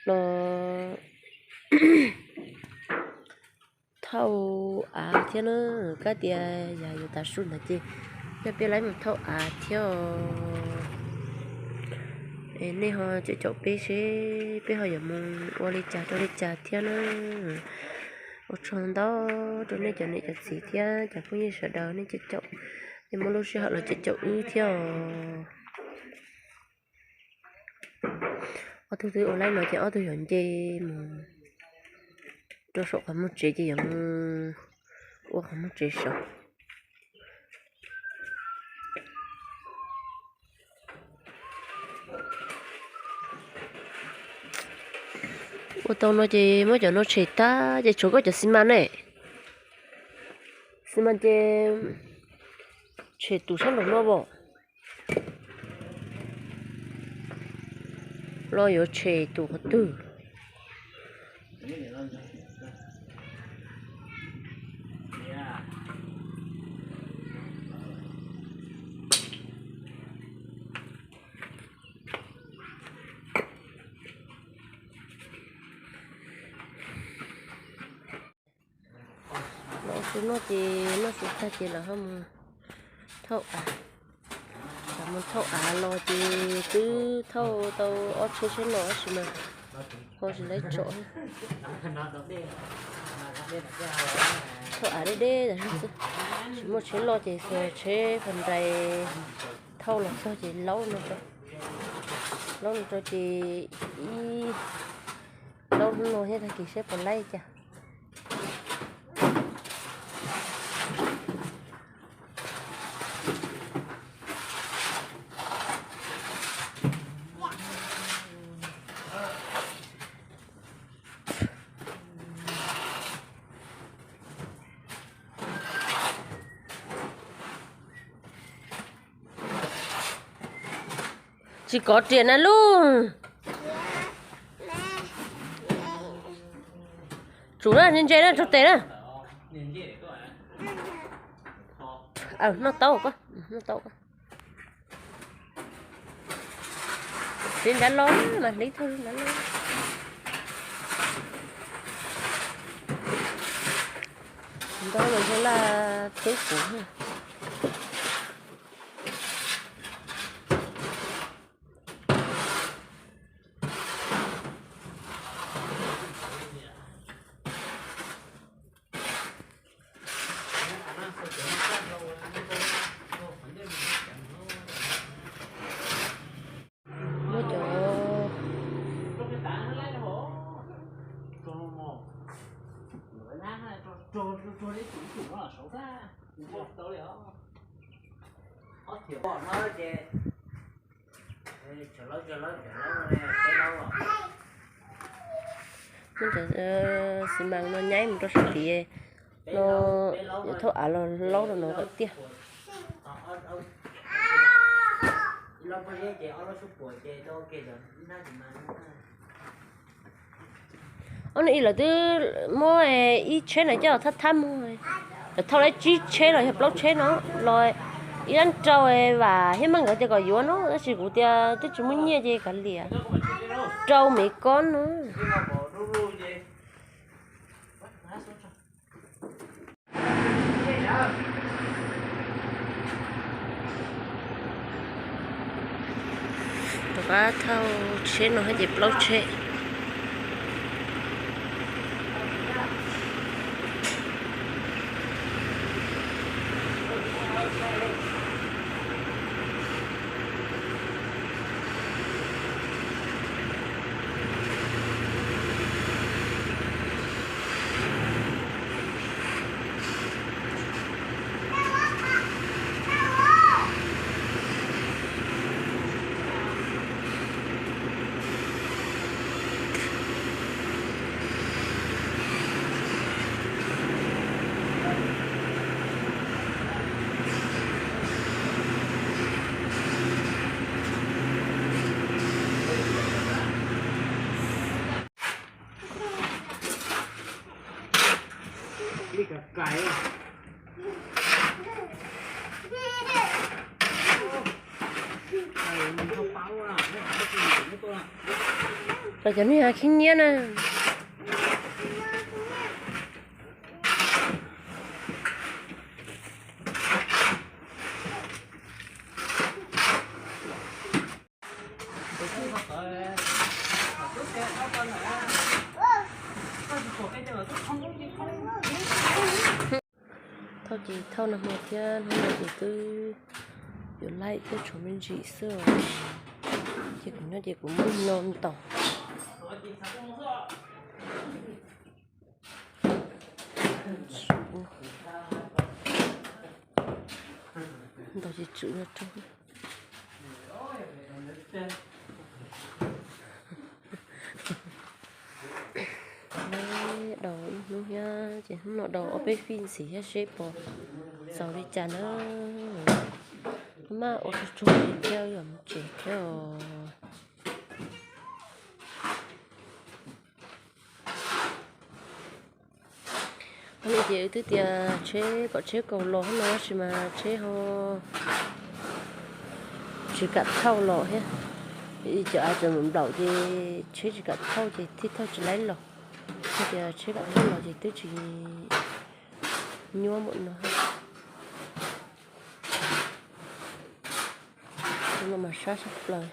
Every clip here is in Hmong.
los thauj av thiab na, kab tias yog yuav tav su ntawd ces yog peb laib mus thauj av thiab os. Es nej ho caum caum peb seb peb ho yuav mus ua li cas rau li cas thiab na. Ua tsaug ntau rau nej cov niam cov txiv thiab cov phooj ywg sawv daws nej caum caum, nej muaj lub sij hawm los caum caum wb thiab os. Ob tug twb ua laib no ces ob tug yuav nce mus rau saum qhov muag tsev ces yuav mus ua qhov muag tsev saud. Ua tau no ces muab cov no tshem tag ces tshuav koj cov xi mas ne. Xi mas ces tshem tus sab nraum no as, los yuav tshem tus qhov twg? Los ua su noj ces noj su tag ces lawv ho mus thauj av. Lawv mus thauj av los ces twb thauj tau ob tsheb sab no tab sis mas ho tsis laib tsom. Thauj av deb deb xwb, tsis muaj tsheb loj ces tsheb fas nrais thauj los txog ces laub no rau, laub no rau ces ib laub hnub no thiab tag kis seb puas laib cas. Tsis kov riam na lub. Tsum na, ntse ntse na, raug tes na. Noj taub, noj taub. Hlib nrad los mas hlib thawj nrad los. Nrad los yog laj teb kuv. Muab cov Muab cov xi mas no nyaib mus rau sab tid no, yuav thauj av los laub rau no kom tiaj. Ob, nws ib lawv twb muab ib tsheb no coj thab thab muag, lawv thauj lawm tsib tsheb los yog plaub tsheb no los, ib lab rau Vam thiab Meej nkawd tias kom yuav no, tab sis kuv tias twb tsis muaj nyiaj ces kav liam, rau me kob no. Rov qab thauj tsheb no thiab ces plaub tsheb. Los cov niag khib nyiab na. Thauj ces thauj nag hmo thiab hnub no ces twb yuav laij thiab tshuav me ntsis xwb os. Ces kuv nyob ces kuv muab no ntaus. Ntaus ces tswm no rau. Daus ib hnub thiab ces hnub no daus ob peb fij ntxiv thiab seb puas txaus li cas na. Maj ua tsuag tsuag thiab yog mus tsev thiab os. Hnub no ces wb twb tias tsheb kom tsheb kaus los no tab sis mas tsheb ho tsis kam thauj los thiab. Cov av cov nplaum ces tsheb tsis kam thauj ces thiaj thauj tsis laib los. Yog tias tsheb kam thauj los ces twb tsis nyuaj npaum no. No mas sab sab plaws.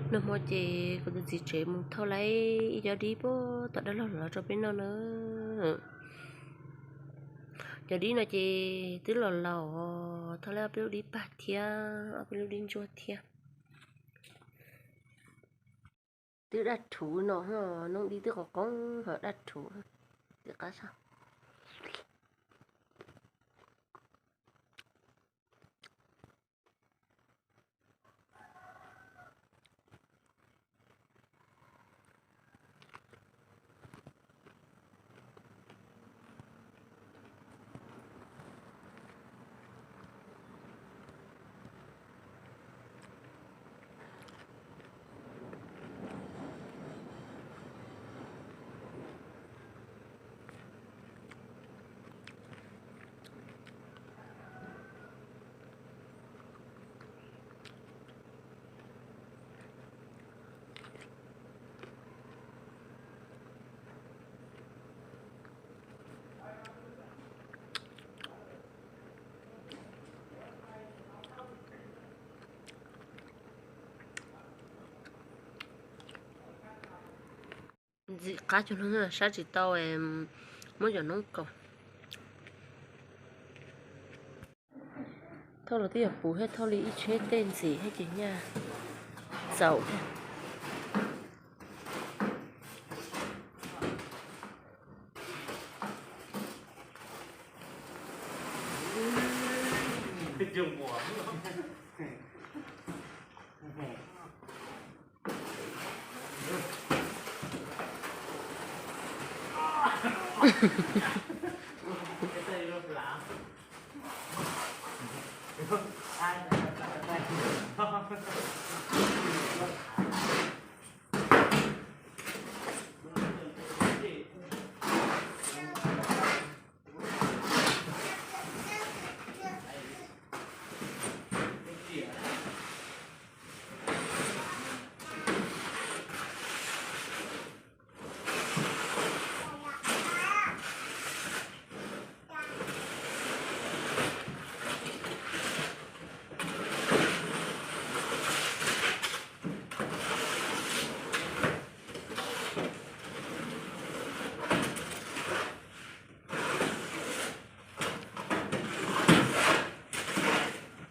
Nag hmo ces kuv tus txiv tsev mus thauj laib ib co dib puag tom dab laug los rau peb noj na. Cov dib no ces twb los laus, thauj laib ob peb lub dib pag thiab ob peb lub dib ntsuab thiab. Twb daj rhuv no, noob dib twb qos qoob ho daj rhuv, twb qab sab. Ntxim qab cuag no, sab tsis tau, muab cov noob kaus. Thauj los twb yog puv thiab, thauj li ib tsheb tej ntxim thiab ces nyaj txaus thiab.